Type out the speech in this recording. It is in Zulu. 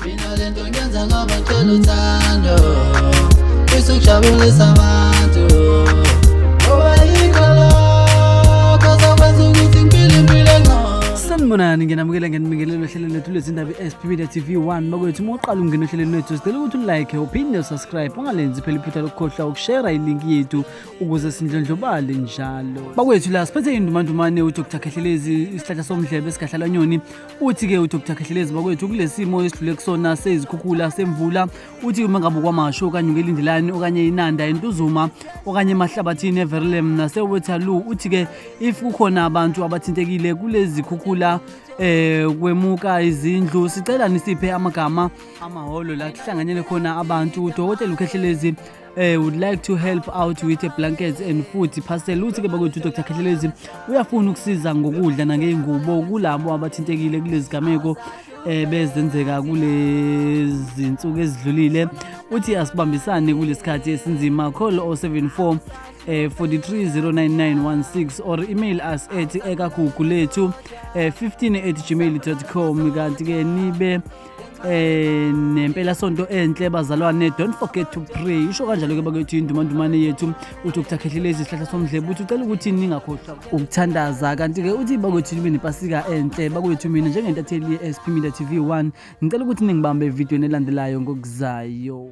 Mina lento ngenza ngoba ngicela uthando, fisa ukujabulisa abantu, ngoba yikho lokho zokwenza ukuthi ngiphile impilo engcono. Sanibonani, nginamukela ngenibingelelo ohlelweni lwethu lwezindaba i-SP Media TV 1. Bakwethu, uma uqala ukungena ohlelweni lwethu, sicela ukuthi ulike uphinde usubscribe, ungalenzi phela iphutha lokukhohlwa ukushera ilinki yethu ukuze sindlondlobale njalo. Bakwethu, la siphethe indumandumane uDr Khehlelezi, isihlahla somdlebe esigahlala nyoni. Uthi-ke uDr Khehlelezi, bakwethu, kulesimo esidlule kusona sezikhukhula semvula, uthi uma ngabe kwaMashu okanye ukeLindelani okanye iNanda, eNtuzuma okanye eMahlabathini, eVerlem naseWaterloo, uthi-ke if kukhona abantu abathintekile kulezi khukhula, kwemuka izindlu, sicela nisiphe amagama amahholo la kuhlanganyele khona abantu. Udokotela uKhehlelezi would like to help out with a blankets and food parcel. Uthi ke bakwethu, uDr Khehlelezi uyafuna ukusiza ngokudla nangey'ngubo kulabo abathintekile kulezi gameko bezenzeka kulezi nsuku ezidlulile. Uthi asibambisane kulesikhathi esinzima. Call 074 4309916 or email us at ekagugulethu 15@gmail.com. Kanti ke nibe nempela sonto enhle bazalwane, don't forget to pray. Isho kanjalo ke bakwethu indumandumane yethu uDr Khehlelezi, isihlahla somdlebe. Uthi ucela ukuthi ningakhohlwa ukuthandaza. Kanti ke uthi bakwethu, nibe nepasika enhle bakwethu. Mina njengentatheli ye-SP Media TV 1 ngicela ukuthi ningibambe evidweni elandelayo ngokuzayo.